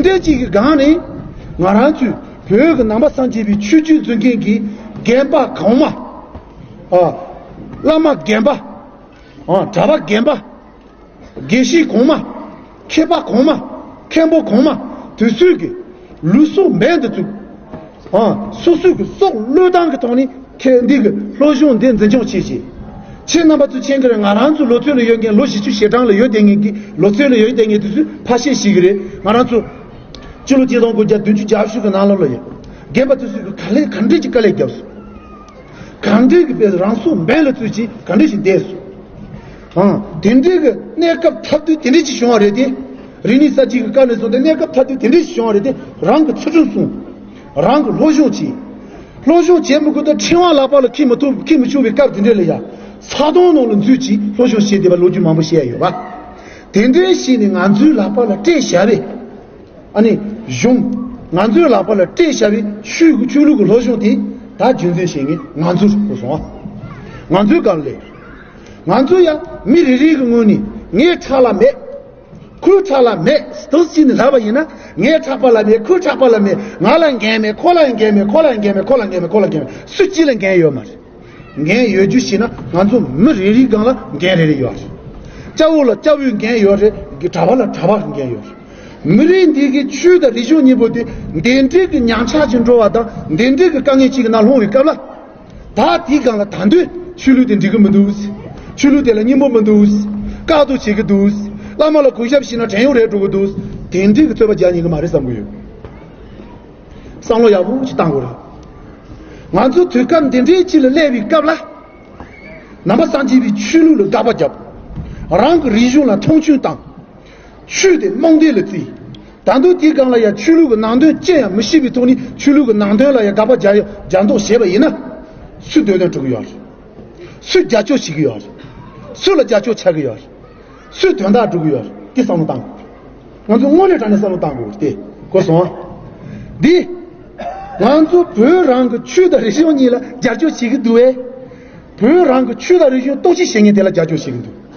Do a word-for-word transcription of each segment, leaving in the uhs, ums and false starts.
འདྲ་གཅིག་གི་སྒང་ནས་ང་རང་ཚོའི་བོད་ཀྱི་ནང་པ་སངས་རྒྱས་པའི་ཆོས་བརྒྱུད་འཛིན་མཁན་གྱི་རྒན་པ་གོང་མ། ཨ། བླ་མ་རྒན་པ། ཨ། གྲྭ་པ་རྒན་པ། དགེ་བཤེས་གོང་མ། མཁས་པ་གོང་མ། མཁན་པོ་གོང་མ། དེ་ཚོས་ཀྱི་ལུས་སྲོག་འབེན་དུ་བཙུགས། ཨ། སོ་སོའི་གི་སྲོག་བློས་བཏང་གི་ཐོག་ནས་ཁྱེད་འདི་གི་སློབ་སྦྱོང་འདི་འཛིན་སྐྱོང་བྱེད་ཅིང་། ཁྱེད་རྣམ་པ་ཚོ་མཁྱེན་གི་རེད། ང་རང་ཚོ་ལོ་ཚོད་ལ་ཡོད་མཁན་ལོ་བཞི་བཅུ་ཞེ་གྲངས་ལ་ཡོད་བསྡད་མཁན་གྱི་ལོ་ཚོད་ལ་ཡོད་བསྡད་མཁན་དེ་ཚོས་ཕར་བཤད་ཤེས་གི་རེད། ང་རང་ཚོ་སྤྱི་ལོ་ཆིག་སྟོང་དགུ་བརྒྱ་བདུན་ཅུ་གྱ་བཞི་གི་ནང་ལོགས་ལ་ཡོད། རྒན་པ་དེ་ཚོས་གི་ག་ལེ་ག་འདྲས་ཀྱི་དཀའ་ལས་བརྒྱབ་སོང་། གང་འདྲས་ཀྱི་དཔེ་རང་སྲོག་འབེན་ལ་བཙུགས་ཀྱིས་གང་འདྲས་ཤིག་བསྡད་སོང་། ཨང་། དེ་འདྲས་ཀྱི་གནས་སྐབས་ཐབས་དུས་དེ་འདྲས་ཅིག་བྱུང་བ་རེད་དེ། རིག་གནས་གསར་བརྗེ་གི་སྐབས་ནས་བཟུང་སྟེ་གནས་སྐབས་ཐབས་དུས་དེ་འདྲས་ཅིག་བྱུང་བ་རེད་དེ། རང་གི་ཚུལ་ཁྲིམས་སྲུང་། རང་གི་སློབ་སྦྱོང་བྱེད། སློབ་སྦྱོང་བྱེད་མི་དགོས་ད་ཕྲེང་བ་ལག་པ་ལ་འཁྱེར་མི་ཐུབ་འཁྱེར་མི་ཆོག་པའི་སྐབས་དེ་འདྲས་ལ་ཡ། ས་དོང་ནང་ལ་འཛུལ་གྱིས་སློབ་སྦྱོང་བྱེད་བསྡད་པ་ལོ་རྒྱུས་མང་པོ་བཤད་ཡོད་པ། དེ་འདྲས་བྱས་ནས་ང་ཚོའི་ལག་པ་ལ་སྤྲད་བཞག་པས། ཨ་ནི་གཞུང་། ང་ཚོའི་ལག་པ་ལ་སྤྲད་བཞག་པའི་ཆོས་ཀྱི་ཆོས་ལུགས་ཀྱི་སློབ་སྦྱོང་དེ་ད་རྒྱུན་འཛིན་བྱེད་མཁན་ང་ཚོ་རེད་གོ་སོང་ཨ། ང་ཚོའི་སྒང་ལས། ང་ཚོ་ཡང་མི་རེ་རེ་གི་ངོས་ནས་ངའི་ཕྲག་ལ་མེད། ཁོའི་ཕྲག་ལ་མེད་དུ་ཕྱིན་ནས་ལབ་པ་ཡིན་ན། ངའི་ཕྲག་པ་ལ་མེད། ཁོའི་ཕྲག་པ་ལ་མེད། ང་ལ་འགན་མེད། ཁོ་ལ་འགན་མེད། ཁོ་ལ་འགན་མེད། ཁོ་ལ་འགན་མེད། ཁོ་ལ་འགན་མེད། སུ་གཅིག་ལ་འགན་ཡོད་མ་རེད། འགན་ཡོད་རྒྱུ་ཞིག་ན་ང་ཚོ་མི་རེ་རེའི་སྒང་ལ་འགན་རེ་རེ་ཡོད་རེད། སྐྱ་བོ་ལ་སྐྱ་བོའི་འགན་ཡོད་རེད། གྲྭ་པ་ལ་གྲྭ་པའི་འགན་ཡོད་རེད། མི་རིགས་འདི་གི་ཆོས་དང་རིག་གཞུང་གཉིས་པོ་དེ་འདི་འདྲའི་གི་ཉམས་ཆག་ཅིག་འགྲོ་བ་དང་འདི་འདྲའི་གི་དཀའ་ངལ་ཅིག་གི་ནང་ལྷུང་བའི་སྐབས་ལ། ད་དེའི་སྒང་ལ་ད་དུང་ཆོས་ལུགས་དེ་འགྲིག་གི་མི་འདུག་ཆོས་ལུགས་དེ་ལ་སྙིང་པོ་མི་འདུག་བཀག་འདུག་བྱེད་ཀྱི་འདུག་བླ་མ་ལ་གུས་ཞབས་བྱས་ན་བྲན་གཡོག་རེད་འགྲོ་གི་འདུག་དེ་འདྲའི་གི་རྩོད་པ་རྒྱག་ཉན་གི་མ་རེད་བསམ་གི་ཡོད། བསམ་བློ་ཡག་པོ་ཞིག་བཏང་དགོས་རེད། ང་ཚོ་དུས་སྐབས་འདི་འདྲའི་ཅིག་ལ་སླེབས་པའི་སྐབས་ལ། ནང་པ་སངས་རྒྱས་པའི་ཆོས་ལུགས་ལ་དགག་པ་བརྒྱབ། རང་གི་རིག་གཞུང་ལ་མཐོང་ཆུང་བཏང་། ཆོས་དེ་རྨོངས་དད་ལ་བརྩིས། ད་དུང་དེའི་སྒང་ལ་ཡང་ཆོས་ལུགས་ཀྱི་ནང་དོན་ཅི་ཡང་མི་ཤེས་པའི་ཐོག་ནས་ཆོས་ལུགས་ཀྱི་ནང་དོན་ལ་ཡང་དགག་པ་རྒྱག་ཡ་རྒྱག་མདོག་བྱས་པ་ཡིན་ན། སུས་འདོད་དོན་སྒྲུབ་ཀྱི་ཡོད་རེད། སུས་རྒྱབ་སྐྱོར་བྱེད་ཀྱི་ཡོད་རེད། སུ་ལ་རྒྱབ་སྐྱོར་ཆགས་ཀྱི་ཡོད་རེད། སུས་དོན་དག་སྒྲུབ་ཀྱི་ཡོད་རེད། དེ་བསམ་བློ་བཏང་དགོས། ང་ཚོ་དངོས་གནས་དྲང་གནས་བསམ་བློ་བཏང་དགོས་རེད་དེ། གོ་སོང་ཨ། འདི། ང་ཚོ་བོད་རང་གི་ཆོས་དང་རིག་གཞུང་གཉིས་ལ་རྒྱབ་སྐྱོར་བྱེད་ཀྱི་འདུག་བས། བོད་རང་གི་ཆོས་དང་རིག་གཞུང་གཏོར་བཤིག་བྱེད་མཁན་དེ་ལ་རྒྱབ་སྐྱོར་བྱེད་ཀྱི་འདུག་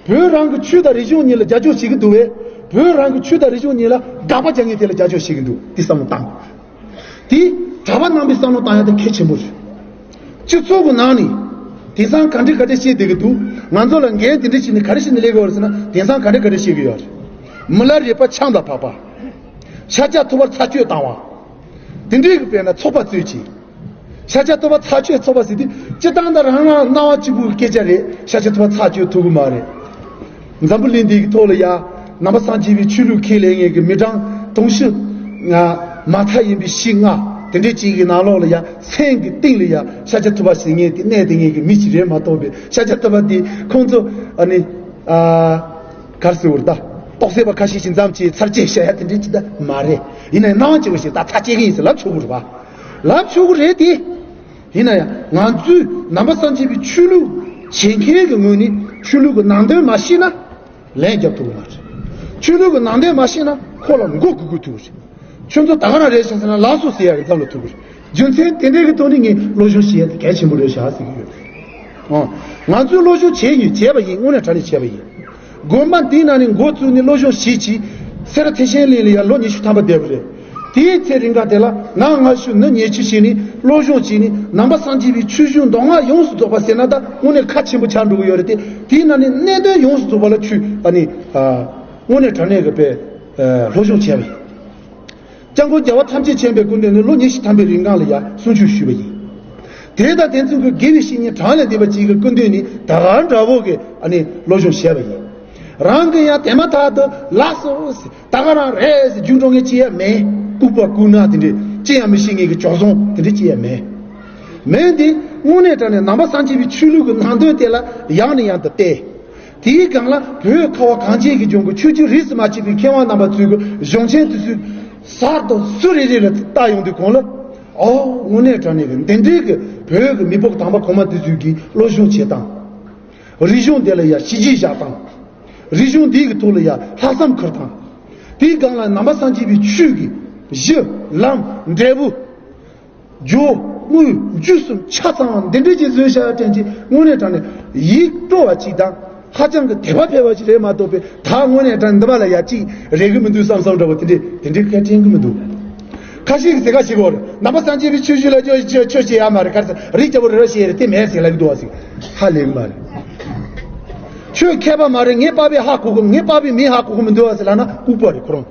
བོད་རང་གི་ཆོས་དང་རིག་གཞུང་གཉིས་ལ་རྒྱབ་སྐྱོར་བྱེད་ཀྱི་འདུག་བས། བོད་རང་གི་ཆོས་དང་རིག་གཞུང་གཉིས་ལ་དགག་པ་རྒྱག་མཁན་དེ་ལ་རྒྱབ་སྐྱོར་བྱེད་ཀྱི་འདུག་དེ་བསམ་བློ་བཏང་དགོས། དེ་གྲྭ་པ་རྣམ་པས་བསམ་བློ་བཏང་ཡ་དེ་གལ་ཆེན་པོ་རེད། སྤྱི་ཚོགས་ཀྱི་ནང་ནས་དེང་སང་ག་འདྲ་ག་འདྲ་བཤད་བསྡད་ཀྱི་འདུག་ང་ཚོ་ལ་འགན་དེ་འདྲ་བྱས་ནས་ག་རེ་བྱས་ནས་སླེབས་ཀྱི་ཡོད་རེད་ཟེར་ན། དེང་སང་ག་འདྲ་ག་འདྲ་བཤད་ཀྱི་ཡོད་རེད། མི་ལ་རས་པ་ཆང་དང་ཕག་པ། ཤཱཀྱ་ཐུབ་པར་ཚར་གཅོད་བཏང་བ། དེ་འདྲའི་གི་དཔེར་ན་ཚོགས་པ་རྩོད་ཅིང་། ཤཱཀྱ་ཐུབ་པ་ཚར་གཅོད་ཚོགས་པ་ཟེར་དུས་སྤྱིར་བཏང་ད་རང་རང་སྣང་བ་གཅིག་པུའི་སྐད་ཆ་རེད། ཤཱཀྱ་ཐུབ་པ་ཚར་གཅོད་ཐུབ་ཀྱི་མ་རེད། འཛམ་བུ་གླིང་འདིའི་ཐོག་ལ་ཡ། ནང་པ་སངས་རྒྱས་པའི་ཆོས་ལུགས་ཁས་ལེན་མཁན་གྱི་མི་གྲངས་དུང་ཕྱུར་ལྔ་མ་མཐའ་ཡིན་པའི་བཞི་ལྔ་དེ་འདྲའི་ཅིག་གི་ནང་ལོགས་ལ་ཡ། མཚན་གྱི་སྟེང་ལ་ཡ་ཤཱཀྱ་ཐུབ་པ་ཟེར་མཁན་དེ་གནས་དེ་ངེད་ཀྱི་མི་ཞིག་རེད་མ་གཏོགས་པའི་ཤཱཀྱ་ཐུབ་པ་དེ་ཁོང་ཚོ་ཨ་ནི་ཨ་གར་སེ་བར་ད་རྟོགས་སད་པ་ཁ་ཤས་ཤིག་མཚམས་ཀྱི་ཚར་གཅོད་བྱ་ཡ་དེ་འདྲའི་ཅིག་ད་མ་རེད། ཡིན་ནའི་སྣང་བ་སྐྱེ་བ་ཞིག་ད་ཚར་གཅོད་གི་ཡིན་ཟེར་ལབ་ཆོག་གི་རེད་པ། ལབ་ཆོག་གི་རེད་དེ། ཡིན་ན་ཡང་ང་ཚོས་ནང་པ་སངས་རྒྱས་པའི་ཆོས་ལུགས་བྱེད་མཁན་གྱི་ངོས་ནས་ཆོས་ལུགས་ཀྱི་ནང་དོན་མ་ཤེས་ན་ལན་རྒྱབ་ཐུབ་ཀྱི་མ་རེད། ཆོས་ལུགས་ཀྱི་ནང་དོན་མ་ཤེས་ན་ཁོ་ལ་མགོ་སྒུར་དགོས་ཐུག་གི་རེད། ཁྱོད་ཚོ་ད་ག་རང་རེད་ཤག་ཟེར་ན་ལགས་སོ་ཟེར་ཡག་གི་མཚམས་ལ་ཐུག་གི་རེད། རྒྱུ་མཚན་དེ་འདྲའི་གི་ཐོག་ནས་ངས་སློབ་སྦྱོང་བྱེད་ཡ་དེ་གལ་ཆེན་པོ་རེད་ཤག་ཟེར་གི་ཡོད། ཨོ། ང་ཚོས་སློབ་སྦྱོང་བྱས་ཡིན། བྱས་པ་ཡིན། དངོས་གནས་དྲང་གནས་བྱས་པ་ཡིན། དགོན་པ་འདིའི་ནང་ནས་འགོ་བཙུགས་ནས་སློབ་སྦྱོང་བྱེད་ཅིང་། སེ་ར་ཐེག་ཆེན་གླིང་ལ་ཡང་ལོ་ཉི་ཤུ་ཐམ་པ་བསྡད་པ་རེད། དེའི་ཚེ་རིང་ག་དེ་ལ་ང་སྔ་ཤོས་ནི་ཉེ་ཆུ་བྱས་ནས་སློབ་སྦྱོང་བྱས་ནས་ནང་པ་སངས་རྒྱས་པའི་ཆོས་གཞུང་མདོ་སྔགས་ཡོངས་སུ་རྫོགས་པ་ཟེར་ན་ད་དངོས་གནས་ཁ་ཆེན་པོ་ཆགས་འགྲོ་གི་ཡོད་རེད་དེ། དེའི་ནང་ནས་གནད་དོན་ཡོངས་སུ་རྫོགས་པ་ལ་ཆོས་ཨ་ནི་ཨ་དངོས་གནས་དྲང་གནས་ཀྱི་དཔེ་ཨ་སློབ་སྦྱོང་བྱས་པ་ཡིན། སྐྱབས་མགོན་རྒྱལ་བ་ཐམས་ཅད་མཁྱེན་པའི་སྐུ་མདུན་ནས་ལོ་ཉི་ཤུ་ཐམ་པའི་རིང་གང་ལ་ཡང་གསུང་ཆོས་ཞུས་པ་ཡིན། དེ་དང་དེ་མཚུངས་ཀྱི་དགེ་བའི་བཤེས་གཉེན་གྲངས་ལས་འདས་པ་ཅིག་གི་སྐུ་མདུན་ནས་ད་ག་འདྲ་བོ་གི་ཨ་ནི་སློབ་སྦྱོང་བྱས་པ་ཡིན། རང་གི་ཡང་དེ་མ་ཐག་ཏུ་ལགས་སོ་ཟེར། ད་ག་རང་རེད་ཟེར་རྒྱུགས་འགྲོ་མཁན་ཅི་ཡང་མེད། ལྐུགས་པ་ལྐུགས་ནག་དེ་འདྲས་ཅི་ཡང་མི་ཤེས་མཁན་གྱི་བྱོལ་སོང་དེ་འདྲས་ཅི་ཡང་མེད། མེད་དེ་དངོས་གནས་དྲང་གནས་ནང་པ་སངས་རྒྱས་པའི་ཆོས་ལུགས་ཀྱི་ནང་དོན་དེ་ལ་ཡང་ནས་ཡང་དུ་བལྟས། དེའི་སྒང་ལ་བོད་ཁ་བ་གངས་ཅན་གྱི་ལྗོངས་ཀྱི་ཆོས་བརྒྱུད་རིས་སུ་མ་ཆད་པའི་མཁས་དབང་རྣམ་པ་ཚོས་ཀྱི་གཞུང་ཆེན་དེ་ཚོའི་གསར་དུ་སུ་རེ་རེ་ལ་བལྟ་ཡོང་དུས་གོང་ལ། ཨོ་དངོས་གནས་དྲང་གནས་ཀྱི་འདི་འདྲའི་གི་བོད་ཀྱི་མི་ཕོ་དམ་པ་གོང་མ་དེ་ཚོས་ཀྱི་སློབ་སྦྱོང་བྱེད་སྟངས། རིག་གཞུང་དེ་ལ་ཡང་གཞི་བཞག་སྟངས། རིག་གཞུང་འདིའི་གི་ཐོག་ལ་ཡང་ལྷག་བསམ་ཁུར་སྟངས། དེའི་སྒང་ལ་ནང་པ་སངས་རྒྱས་པའི་ཆོས་ཀྱི་གཞི་ལམ་འབྲས་བུ། སྦྱོར་དངོས་རྒྱུད་གསུམ་ཆ་ཚང་བ་འདི་འདྲ་ཅིག་བཟོས་བཞག་དྲན་གྱི་དངོས་གནས་དྲང་གནས་ཡིད་སྤྲོ་བ་ཅིག་དང་ ཧ་ཅང་གི་དད་པ་འཕེར་བ་ཞིག་རེད་མ་གཏོགས་པའི་ད་དངོས་གནས་དྲང་འདི་མ་ལ་ཡ་གཅིག་རེག་གི་མི་འདུག་བསམ་བསམ་འདྲ་བོ་དེ་འདྲས་དེ་འདྲས་སྐད་དྲན་གི་མི་འདུག་ཁ་ཤས་ཀྱིས་ཟེར་ག་ཞིག་གོ་རེད། ནང་པ་སངས་རྒྱས་པའི་ཆོས་བཞིན་ལ་ཆོས་ཆོས་ཆོས་བྱེད་ཡ་མ་རེད། ག་རེ་ཟེར་རིགས་རྒྱལ་པོ་རི་རབ་བཤད་རེད། དེ་མེད་ཟེར་ལབ་ཀྱི་འདུག་བ་ཟིག་ཧ་ལས་གི་མ་རེད། ཆོས་མཁས་པ་མ་རེད། ངའི་པ་ཕས་ཧ་གོ་གི་ངའི་པ་ཕས་མི་ཧ་གོ་གི་མི་འདུག་བ་ཟེར་ལབ་ན་ལྐུགས་པ་རེད་ཁོ་རང་།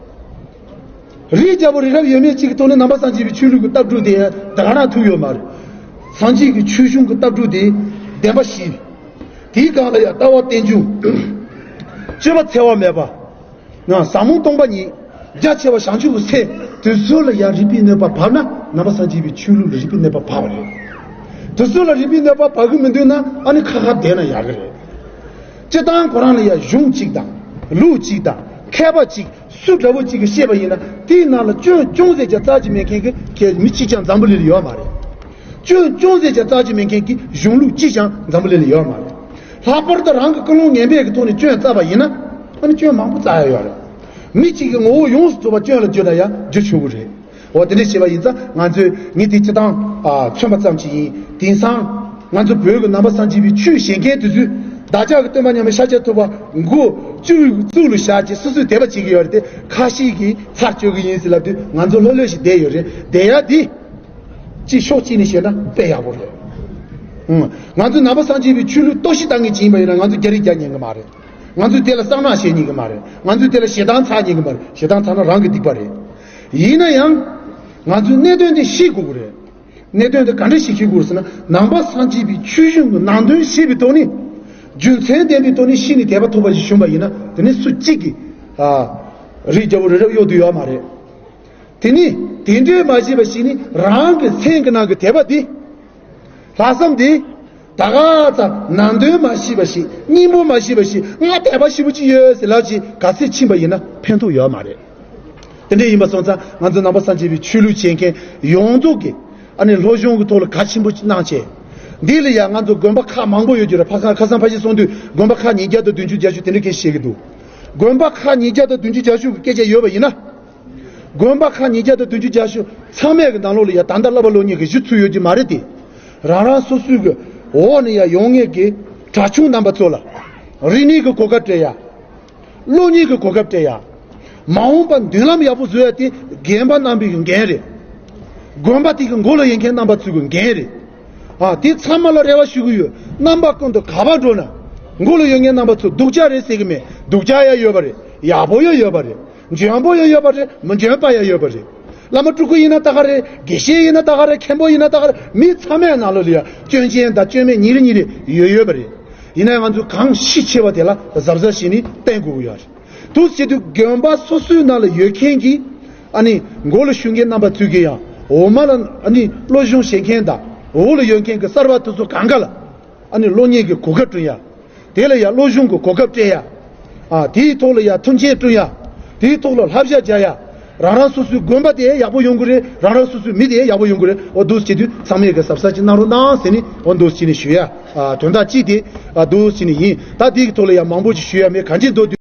རིགས་རྒྱལ་པོ་རི་རབ་ཡོད་མེད་གཅིག་གི་ཐོག་ནས་ནང་པ་སངས་རྒྱས་པའི་ཆོས་ལུགས་ཀྱི་ལྟ་གྲུབ་དེ་ད་ག་རང་ཐུག་ཡོད་མ་རེད། སངས་རྒྱས་ཀྱི་ཆོས་གཞུང་གི་ལྟ་གྲུབ་དེ་བདེན་པ་བཞི། དེའི་སྒང་ལ་ཡང་ལྟ་བ་རྟེན་འབྱུང་། སྤྱོད་པ་འཚེ་བ་མེད་པ། ཟབ་མོ་སྟོང་པ་ཉིད། རྒྱ་ཆེ་བ་བྱང་ཆུབ་ཀྱི་སེམས་དེ་ཚོ་ལ་ཡང་རིག་པའི་གནོད་པ་བབས་ན་ནང་པ་སངས་རྒྱས་པའི་ཆོས་ལུགས་ལ་རིག་པའི་གནོད་པ་བབས་པ་རེད། དེ་ཚོ་ལ་རིག་པའི་གནོད་པ་བབས་གི་མི་འདུག་ན་ཨ་ནི་ཁ་ཁ་བསྡད་ན་ཡག་གི་རེད། སྤྱིར་བཏང་ཁོ་རང་ལ་ཡང་གཞུང་གཅིག་དང་ལུགས་གཅིག་དང་མཁས་པ་གཅིག་སུ་འདྲ་བོ་གཅིག་གིས་བཤད་པ་ཡིན་ན་དེའི་ནང་ལ་སྐྱོན་ཅུང་ཟད་ཀྱང་རྩ་ཅིག་མེད་མཁན་གྱི་མི་གཅིག་ཀྱང་འཛམ་བུ་གླིང་ལ་ཡོད་མ་རེད། སྐྱོན་ཅུང་ཟད་ཀྱང་རྩ་ཅིག་མེད་མཁན་གྱི་གཞུང་ལུགས་གཅིག་ཀྱང་འཛམ་བུ་གླིང་ལ་ཡོད་མ་རེད། ལྷག་པར་དུ་རང་གི་ཀུན་སློང་ངན་པའི་གི་ཐོག་ནས་སྐྱོན་བཙལ་བ་ཡིན་ན་ཨ་ནི་སྐྱོན་མང་པོ་བཙལ་ཡ་ཡོད་རེད། མི་གཅིག་གི་ངོ་བོ་ཡོངས་སུ་རྫོགས་པ་སྐྱོན་ལ་བརྗོད་ན་ཡང་བརྗོད་ཆོག་གི་རེད། འོ་དེ་འདྲ་བྱས་པ་ཡིན་ཙང་ང་ཚོས་ངས་དེ་སྤྱིར་བཏང་ཨ་མཚོན་པ་ཙམ་ཅིག་ཡིན། དེང་སང་ང་ཚོ་བོད་ཀྱི་ནང་པ་སངས་རྒྱས་པའི་ཆོས་བཤད་མཁན་དེ་ཚོས་བདག་ཅག་གི་སྟོན་པ་མཉམ་མེད་ཤཱཀྱ་ཐུབ་པ་མགོ་བཅུ་བའི་གཙུག་ལ་བཞག་ཅིག་སོ་སོས་དད་པ་བྱེད་ཀྱི་ཡོད་རེད་དེ་ཁ་ཤས་ཀྱིས་ཚར་གཅོད་ཀྱི་ཡིན་ཟེར་ལབ་དུས་ང་ཚོ་ལྷོད་ལྷོད་ཞིག་བསྡད་ཡོད་རེད། བསྡད་ཡ་དེ་ཅིག་ཕྱོགས་གཅིག་ནས་བཤད་ན་དཔེ་ཡག་པོ་རེད། ཨང་། ང་ཚོ་ནང་པ་སངས་རྒྱས་པའི་ཆོས་ལུགས་གཏོར་བཤིག་བཏང་མཁན་ཅིག་ཡིན་པ་ཡིན་ན་ང་ཚོ་རྒྱ་རིགས་རྒྱག་ཉན་གི་མ་རེད། ང་ཚོས་དེ་ལ་གསང་སྔགས་བཤད་ཉན་གི་མ་རེད། ང་ཚོས་དེ་ལ་ཞེ་སྡང་ཚ་ཉན་གི་མ་རེད། ཞེ་སྡང་ཚ་ན་རང་གི་སྡིག་པ་རེད། ཡིན་ན་ཡང་། ང་ཚོས་གནད་དོན་དེ་ཤེས་དགོས་ཀྱི་རེད། གནད་དོན་དེ་ག་འདྲ་ཞིག་ཤེས་དགོས་ཟེར་ན་ནང་པ་སངས་རྒྱས་པའི་ཆོས་གཞུང་གི་ནང་དོན་ཤེས་པའི་ཐོག་ནས། རྒྱུ་མཚན་ལྡན་པའི་ཐོག་ནས་ཤེས་ནས་དད་པ་ཐོབ་པ་ཞིག་བྱུང་བ་ཡིན་ན་དེ་ནི་སུ་གཅིག་གིས། ཨ། རིགས་རྒྱལ་པོ་རི་རབ་གཡོག་དུ་ཡོད་མ་རེད། དེ་ནི་དེ་འདྲའི་མ་བྱས་པ་ཞིག་ནི་རང་གི་སེམས་ཀྱི་ནང་གི་དད་པ་དེ། ལྷག་བསམ་དེ། ད་ག་ཙམ་ནང་དོན་མ་ཤེས་པ་ཞིག་སྙིང་པོ་མ་ཤེས་པ་ཞིག་ང་དད་པ་ཞེ་པོ་ཅིག་ཡོད་ཟེར་ལབ་ཅིག་ག་ཚོད་ཕྱིན་པ་ཡིན་ན་ཕན་ཐོགས་ཡོད་མ་རེད། དེ་འདྲ་ཡིན་པ་སོང་ཙང་ང་ཚོ་ནང་པ་སངས་རྒྱས་པའི་ཆོས་ལུགས་བྱེད་མཁན་ཡོངས་རྫོགས་ཀྱིས་ཨ་ནི་སློབ་སྦྱོང་གི་ཐོག་ལ་གལ་ཆེན་པོ་གནང་བྱས། འདི་ལ་ཡང་ང་ཚོ་དགོན་པ་ཁག་མང་པོ་ཡོད་རྒྱུ་རེད། ཕ་ཁ་ཁ་སང་ཕ་གཞིས་གསུངས་དུས་དགོན་པ་ཁག་ཉིས་བརྒྱ་དང་བདུན་ཅུ་བརྒྱད་ཅུ་དེ་འདྲ་སྐད་བཤད་ཀྱི་འདུག་དགོན་པ་ཁག་ཉིས་བརྒྱ་དང་བདུན་ཅུ་བརྒྱད་ཅུ་གི་སྐད་ཆ་ཡོད་པ་ཡིན་ན། དགོན་པ་ཁག་ཉིས་བརྒྱ་དང་བདུན་ཅུ་བརྒྱད་ཅུ་ཚང་མའི་གི་ནང་ལོགས་ལ་ཡ་ད་ལྟ་བསླབ་པ་སློབ་གཉེར་གི་གཞི་ཚུད་ཡོད་ཀྱི་མ་རེད་དེ། རང་རང་སོ་སོའི་གི་འོག་ནས་ཡ་ཡོང་མཁན་གི་གྲྭ་ཆུང་རྣམ་པ་ཚོ་ལ། རིག་གནས་གི་གོ་སྐབས་སྤྲད་ཡ། སློབ་གཉེར་གི་གོ་སྐབས་སྤྲད་ཡ། མ་འོངས་པ་མདུན་ལམ་ཡག་པོ་བཟོ་ཡ་དེ་རྒན་པ་རྣམ་པའི་གི་འགན་རེད། དགོན་པ་དེ་གི་མགོ་ལ་ཡོད་མཁན་རྣམ་པ་ཚོའི་གི་འགན་རེད། ཨ་དེ་ཚང་མ་ལ་རེ་བ་ཞུ་གི་ཡོད། རྣམ་པ་ཀུན་ཏུ་ག་པར་འགྲོ་ན། མགོ་ལ་ཡོད་མཁན་རྣམ་པ་ཚོ་སྡུག་ཅག་རེད་ཟེར་གི་མེད། སྡུག་ཅག་ཡ་ཡོད་པ་རེད། ཡག་པོ་ཡ་ཡོད་པ་རེད། འཇོན་པོ་ཡང་ཡོད་པ་རེད། མི་འཇོན་པ་ཡང་ཡོད་པ་རེད། བླ་མ་སྤྲུལ་སྐུ་ཡིན་ན་ད་ག་རེད། དགེ་བཤེས་ཡིན་ན་ད་ག་རེད། མཁན་པོ་ཡིན་ན་ད་ག་རེད། མི་ཚང་མའི་ནང་ལོགས་ལ་ཡང་སྐྱོན་ཅན་དང་སྐྱོན་མེད་གཉིས་རེ་གཉིས་རེ་ཡོད་ཡོད་པ་རེད། ཡིན་ན་ཡང་ང་ཚོས་གང་ཤེས་ཆེ་བ་དེ་ལ་གཟབ་གཟབ་བྱས་ནས་བསྟེན་དགོས་ཀྱི་ཡོད་རེད། དུ་བྱེད་དུས་དགོན་པ་སོ་སོའི་ནང་ལ་ཡོད་མཁན་གྱི་ཨ་ནི་མགོ་ལ་ཞུགས་མཁན་རྣམ་པ་ཚོས་ཀྱི་ཡང་འོག་མ་ལ་ཨ་ནི་སློབ་སྦྱོང་བྱེད་མཁན་དང་འོག་ལ་ཡོད་མཁན་གྱི་གསར་བ་དེ་ཚོ་གང་ག་ལ་ཨ་ནི་སློབ་གཉེར་གྱི་གོ་སྐབས་བསྐྲུན་ཡ། དེ་ལ་ཡང་སློབ་སྦྱོང་གི་གོ་སྐབས་སྤྲད་ཡ། ཨ་དེའི་ཐོག་ལ་ཡང་མཐུན་རྐྱེན་བསྐྲུན་ཡ། དེའི་ཐོག་ལ་བསླབ་བྱ་སྦྱར་ཡ། རང་རང་སོ་སོའི་དགོན་པ་དེ་ཡག་པོ་ཡོང་གི་རེད། རང་རང་སོ་སོའི་མི་དེ་ཡག་པོ་ཡོང་གི་རེད། འོ་འདུག་སེ་བྱེད་དུས་ཚང་མས་གི་གཟབ་གཟབ་ཅིག་གནང་རོགས་གནང་ཟེར་ནས་འོ་འདུག་སེ་བྱས་ནས་ཞུ་ཡ། ཨ་དོན་དག་གཅིག་དེ་ཨ་འདུག་སེ་བྱས་ནས་ཡིན། ད་དེའི་ཐོག་ལ་ཡང་མང་པོ་ཅིག་ཞུ་ཡ་མེད། གང་ཅི་མདོར་བསྡུས།